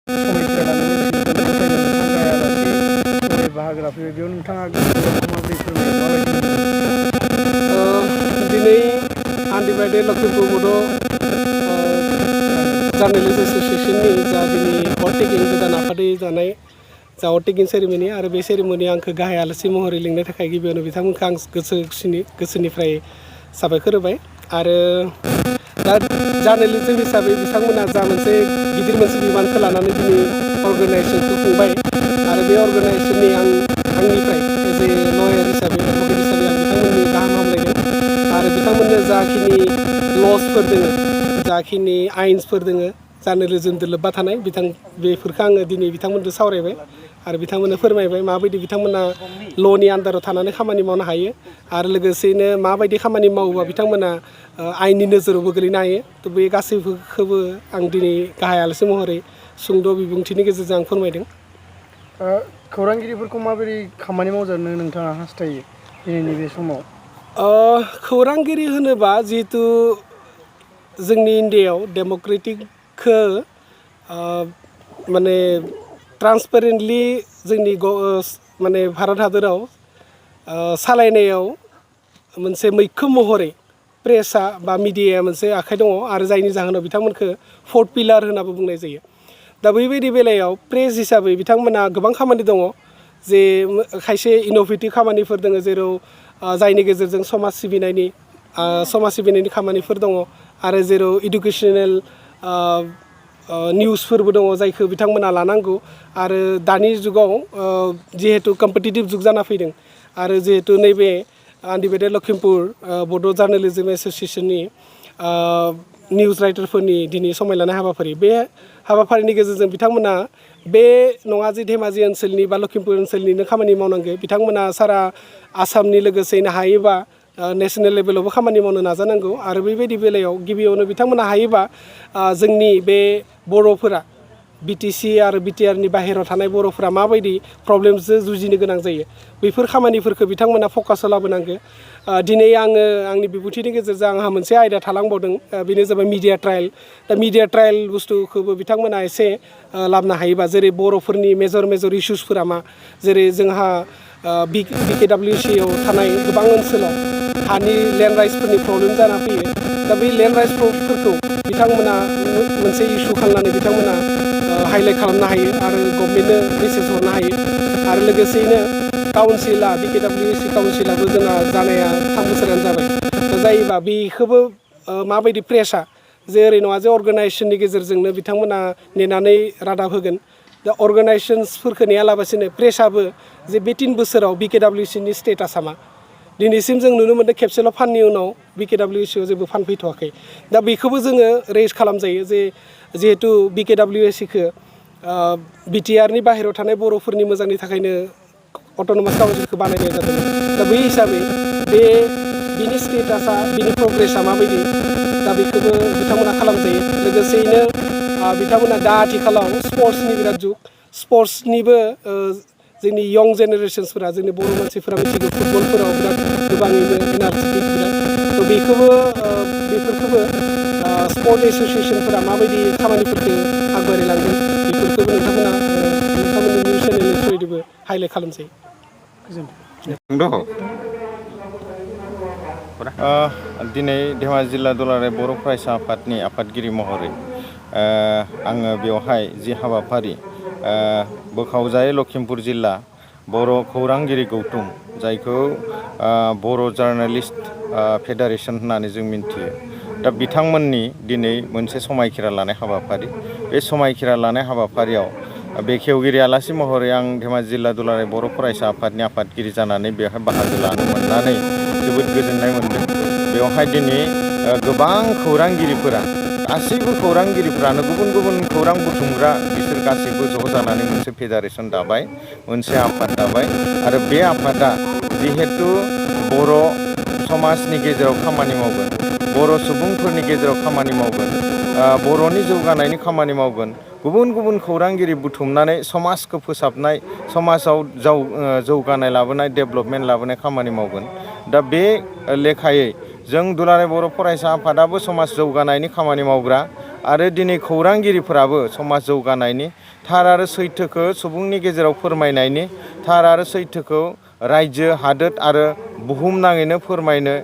समायखिरा लानानै गथ' गथायनो नोंथाङा गायालासे बाहागो लाफैबाय बेयाव नोंथाङा माबोरै फोरमायो माबायदि दिनै आनडिभाइडेड लखिमपुर बड' जार्नालिस्ट एस'सिएशननि जा दिनै अवार्ड गोदान आफादै जानाय जा अवार्ड सेरेमनि आरो बे सेरेमनियाव आंखौ गाहाय आलासि महरै लिंनो थाखाय गिबियावनो बिथांमोनखौ आं गोसोनिफ्राय साबायखर होबाय आरो दा जार्नालिजम हिसाबै बिथांमोना जा मोनसे गिदिर मोनसे बिबानखौ लानानै दिनै अर्गानाइजेसनखौ खुंबाय आरो बे अर्गानाइजेसननि आंनिफ्राय एज ए लयार हिसाबै एडभकेट हिसाबै आं बिथांमोननि गाहाम हामलायदों आरो बिथांमोननो जाखिनि लसफोर दोङो जाखिनि आइन्सफोर दोङो जार्नालिजमजों लोब्बा थानाय बेफोरखौ आङो दिनै बिथांमोनजों सावरायबाय आरो बिथांमोननो फोरमायबाय माबायदि बिथांमोना ल'नि आन्दाराव थानानै खामानि मावनो हायो आरो लोगोसेयैनो माबायदि खामानि मावोबा बिथांमोना आयेननि नोजोरावबो गोलैनो हायो थ' बे गासैबोखौबो आं दिनै गाहाय आलासि महरै सुंद' बिबुंथिनि गेजेरजों आं फोरमायदों। खौरांगिरिफोरखौ माबोरै खामानि मावजानो नोंथाङा हास्थायो दिनैनि बे समाव? खौरांगिरि होनोबा जिहेथु जोंनि इन्डियायाव डेम'क्रेटिकखौ माने ट्रान्सपेरेन्टलि जोंनि माने भारत हादराव सालायनायाव मोनसे मैखोम महरै प्रेसआ बा मिडियाया मोनसे आखाइ दङ आरो जायनि जाहोनाव बिथांमोनखौ फोर्थ पिलार होनाबो बुंनाय जायो। दा बेबायदि बेलायाव प्रेस हिसाबै बिथांमोना गोबां खामानि दङ जे खायसे इन'भेटिभ खामानिफोर दङ जेराव जायनि गेजेरजों समाज सिबिनायनि खामानिफोर दङ आरो जेराव इडुकेसनेल निउसफोरबो दङ जायखौ बिथांमोना लानांगौ आरो दानि जुगाव जिहेतु कम्पिटिटिभ जुग जाना फैदों आरो जिहेतु नैबे आनडिभाइडेड लखिमपुर बड' जार्नालिजम एस'सिएशननि निउस राइटारफोरनि दिनै समाय लानाय हाबाफारि बे हाबाफारिनि गेजेरजों बिथांमोना बे नङा जे धेमाजि ओनसोलनि बा लखिमपुर ओनसोलनिनो खामानि मावनांगौ बिथांमोना सारा आसामनि लोगोसेनो हायोबा नेसनेल लेभेलावबो खामानि मावनो नाजानांगौ आरो बेबायदि बेलायाव गिबियावनो बिथांमोना हायोबा जोंनि बे बर'फोरा BTC आरो BTRनि बाहेरायाव थानाय बर'फोरा माबायदि प्रब्लेमजों जुजिनो गोनां जायो बेफोर खामानिफोरखौ बिथांमोना फकासाव लाबोनांगौ। दिनै आङो आंनि बिबुंथिनि गेजेरजों आंहा मोनसे आयदा थालांबावदों बेनो जाबाय मिडिया ट्रायल। दा मिडिया ट्रायल बुस्थुखौबो बिथांमोना एसे लाबोनो हायोबा जेरै बर'फोरनि मेजर इस्युसफोरा मा जेरै जोंहा BKWCआव थानाय गोबां ओनसोलाव हानि लेन्ड राइट्सफोरनि प्रब्लेम जाना फैयो। दा बै लेन्ड राइट्सफोरखौ बिथांमोना मोनसे इस्यु खालामनानै बिथांमोना हाइलाइट खालामनो हायो आरो गभर्नमेन्टनो मेसेज हरनो हायो आरो लोगोसेयैनो काउन्सिला BKWC काउन्सिलाबो जोंहा जानाया 3 बोसोरानो जाबाय। दा जायोबा बेखौबो माबायदि प्रेसआ जे ओरै नङा जे अर्गानाइजेसननि गेजेरजोंनो बिथांमोना नेनानै रादाब होगोन। दा अर्गानाइजेसनसफोरखौ नेयालाबासिनो प्रेसआबो जे बे 3 बोसोराव BKWCनि स्टेटासा मा दिनैसिम जों नुनो मोन्दों खेबसेल' फाननि उनाव BKWCआव जेबो फान फैथ'वाखै। दा बेखौबो जोङो रेज खालामजायो जे जिहेतु BKWCखौ BTRनि बाहेरायाव थानाय बर'फोरनि मोजांनि थाखायनो अट'नमास काउन्सिलखौ बानायनाय जादों। दा बै हिसाबै बिनि स्टेटासा बिनि प्रग्रेसा माबायदि दा बेखौबो बिथांमोना खालामजायो। लोगोसेयैनो बिथांमोना दा आथिखालाव स्पर्ट्सनि बिराद जुग स्पर्ट्सनिबो जोंनि यं जेनेरेसन्सफोरा जोंनि बर' मानसिफोरा मिथिगौ फुटबलफोराव बिराद गोबाङैनो एनार्जेटिक बिराद थ' बेफोरखौबो स्पर्ट एस'सिएशनफोरा माबायदि खामानिफोरखौ आगबारिलांगोन बेफोरखौबो नोंथांमोननि निउस चेनेलनि थ्रुयैबो हाइलाइट खालामजायो। दिनै धेमाजि जिल्ला दुलाराय बर' फरायसा आफादनि आफादगिरि महरै आङो बेवहाय जि हाबाफारि बोखावजायै लखिमपुर जिल्ला बर' खौरांगिरि गौथुम जायखौ बर' जार्नालिस्ट फेडारेसन होननानै जों मिन्थियो। दा बिथांमोननि दिनै मोनसे समायखिरा लानाय हाबाफारि बे समायखिरा लानाय हाबाफारियाव बेखेवगिरि आलासि महरै आं धेमाजि जिल्ला दुलाराय बर' फरायसा आफादनि आफादगिरि जानानै बेवहाय बाहागो लानो मोननानै जोबोद गोजोननाय मोनदों। बेवहाय दिनै गोबां खौरांगिरिफोरा गासैबो खौरांगिरिफ्रानो गुबुन गुबुन खौरां बुथुमग्रा बिसोर गासैबो ज' जानानै मोनसे फेडारेसन दाबाय मोनसे आफाद दाबाय आरो बे आफादा जिहेतु बर' समाजनि गेजेराव खामानि मावगोन बर' सुबुंफोरनि गेजेराव खामानि मावगोन बर'नि जौगानायनि खामानि मावगोन गुबुन गुबुन खौरांगिरि बुथुमनानै समाजखौ फोसाबनाय समाजाव जौगानाय लाबोनाय डेभेलपमेन्ट लाबोनाय खामानि मावगोन। दा बे लेखायै जों दुलाराय बर' फरायसा आफादाबो समाज जौगानायनि खामानि मावग्रा आरो दिनै खौरांगिरिफोराबो समाज जौगानायनि थार आरो सैथोखौ सुबुंनि गेजेराव फोरमायनायनि थार आरो सैथोखौ रायजो हादोर आरो बुहुमनाङैनो फोरमायनो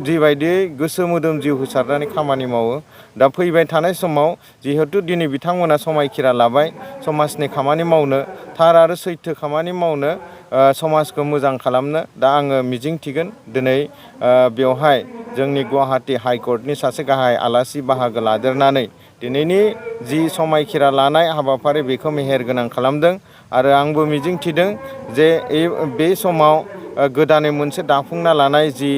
जिबायदि गोसो मोदोम जिउ होसारनानै खामानि मावो दा फैबाय थानाय समाव जिहेतु दिनै बिथांमोना समायखिरा लाबाय समाजनि खामानि मावनो थार आरो सैथो खामानि मावनो समाजखौ मोजां खालामनो दा आङो मिजिंथिगोन दिनै बेवहाय जोंनि गुवाहाटी हाइकर्टनि सासे गाहाय आलासि बाहागो लादेरनानै दिनैनि जि समायखिरा लानाय हाबाफारि बेखौ मेहेरगोनां खालामदों आरो आंबो मिजिंथिदों जे बे समाव गोदानै मोनसे दाफुंना लानाय जि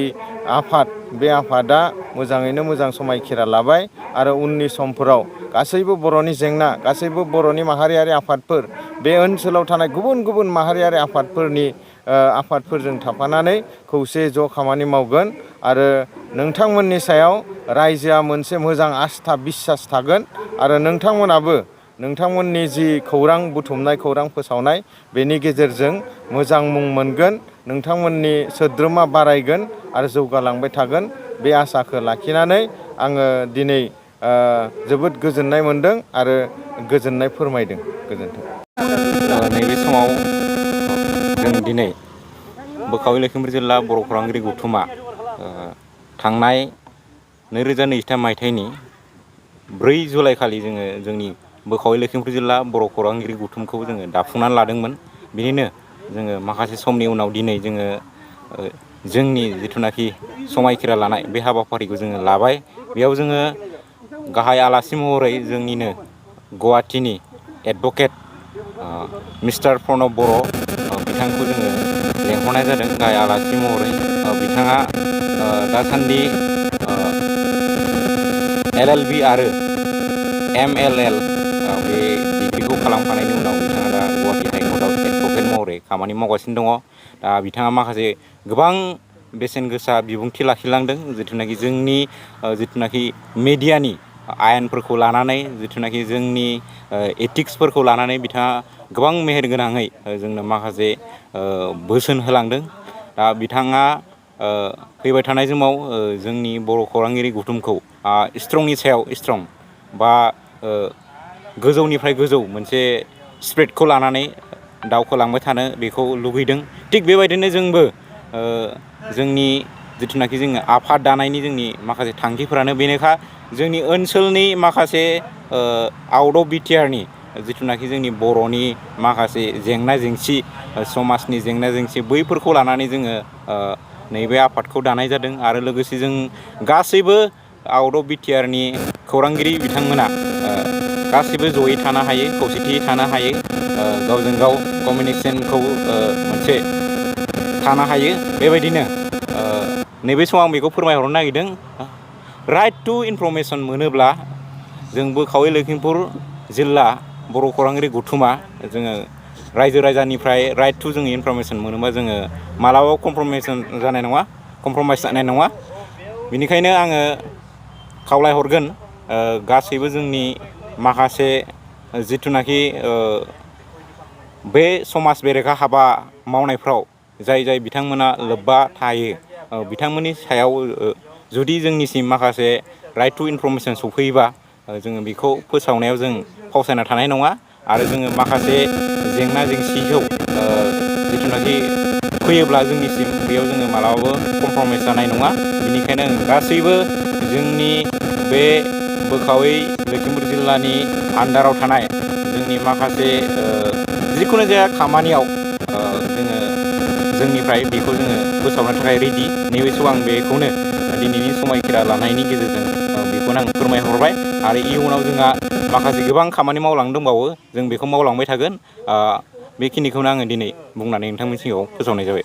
आफाद बे आफादा मोजाङैनो मोजां समायखिरा लाबाय आरो उननि समफोराव गासैबो बर'नि जेंना गासैबो बर'नि माहारियारि आफादफोर बे ओनसोलाव थानाय गुबुन गुबुन माहारियारि आफादफोरजों थाफानानै खौसे ज' खामानि मावगोन आरो नोंथांमोननि सायाव रायजोआ मोनसे मोजां आस्था बिसास थागोन आरो नोंथांमोनाबो नोंथांमोननि जि खौरां बुथुमनाय खौरां फोसावनाय बेनि गेजेरजों मोजां मुं मोनगोन नोंथांमोननि सोद्रोमा बारायगोन आरो जौगालांबाय थागोन बे आसाखौ लाखिनानै आङो दिनै जोबोद गोजोननाय मोनदों आरो गोजोननाय फोरमायदों गोजोन्थों। नैबे समाव जों दिनै बोखावै लखिमपुर जिल्ला बर' खौरांगिरि गौथुमा थांनाय 2023 मायथाइनि 4 जुलाइ खालि जोङो जोंनि बोखावै लखिमपुर जिल्ला बर' खौरांगिरि गौथुमखौ जोङो दाफुंनानै लादोंमोन। बिनिनो जोङो माखासे समनि उनाव दिनै जोङो जोंनि जिथुनाखि समायखिरा लानाय बे हाबाफारिखौ जोङो लाबाय। बेयाव जोङो गाहाय आलासि महरै जोंनिनो गुवाहाटीनि एडभकेट मिस्टार प्रणब बर' बिथांखौ जोङो लेंहरनाय जादों गाहाय आलासि महरै। बिथाङा दासान्दि LLB आरो MLL बे डिग्रिखौ खालामखांनायनि उनाव बिथाङा दा गुवाहाटी हाइकर्टआव एडभकेट महरै खामानि मावगासिनो दङ। दा बिथाङा माखासे गोबां बेसेन गोसा बिबुंथि लाखिलांदों जिथुनाखि जोंनि जिथुनाखि मेडियानि आयेनफोरखौ लानानै जिथुनाखि जोंनि एथिक्सफोरखौ लानानै बिथाङा गोबां मेहेरगोनाङै जोंनो माखासे बोसोन होलांदों। दा बिथाङा फैबाय थानाय समाव जोंनि बर' खौरांगिरि गौथुमखौ स्ट्रंनि सायाव स्ट्रं बा गोजौनिफ्राय गोजौ मोनसे स्पिरिटखौ लानानै दावखोलांबाय थानो बेखौ लुगैदों। थिग बेबायदिनो जोंबो जोंनि जिथुनाखि जोङो आफाद दानायनि जोंनि माखासे थांखिफोरानो बेनोखा जोंनि ओनसोलनि माखासे आउट अफ बिटिआरनि जिथुनाखि जोंनि बर'नि माखासे जेंना जेंसि समाजनि जेंना जेंसि बैफोरखौ लानानै जोङो नैबे आफादखौ दानाय जादों आरो लोगोसे जों गासैबो आउट अफ बिटिआरनि खौरांगिरि बिथांमोना गासैबो जयै थानो हायो खौसेथियै थानो हायो गावजों गाव कमिउनिकेसनखौ मोनसे थानो हायो। बेबायदिनो नैबे समाव आं बेखौ फोरमायहरनो नागिरदों राइट टु इनफरमेसन मोनोब्ला जों बोखावै लखिमपुर जिल्ला बर' खौरांगिरि गौथुमा जोङो रायजो राजानिफ्राय राइट टु जोङो इनफरमेसन मोनोबा जोङो मालाबाबो कमप्रमाइस जानाय नङा। बेनिखायनो आङो खावलायहरगोन गासैबो जोंनि माखासे जिथुनाखि बे समाज बेरेखा हाबा मावनायफ्राव जाय बिथांमोना लोब्बा थायो बिथांमोननि सायाव जुदि जोंनिसिम माखासे राइट टु इनफरमेसन सफैयोबा जोङो बेखौ फोसावनायाव जों फावसायना थानाय नङा आरो जोङो माखासे जेंना जेंसिखौ जिथुनाखि फैयोब्ला जोंनिसिम बेयाव जोङो मालाबाबो कमप्रमाइस जानाय नङा। बेनिखायनो गासैबो जोंनि बे बोखावै लखिमपुर जिल्लानि आन्दाराव थानाय जोंनि माखासे जिखुनु जाया खामानियाव जोङो जोंनिफ्राय बेखौ जोङो फोसावनो थाखाय रेडि। नैबे समाव आं बेखौनो दिनैनि समायखिरा लानायनि गेजेरजों बेखौनो आं फोरमायहरबाय आरो इयुनाव जोंहा माखासे गोबां खामानि मावलांनो दंबावो जों बेखौ मावलांबाय थागोन। बेखिनिखौनो आङो दिनै बुंनानै नोंथांमोननि सिगाङाव फोसावनाय जाबाय।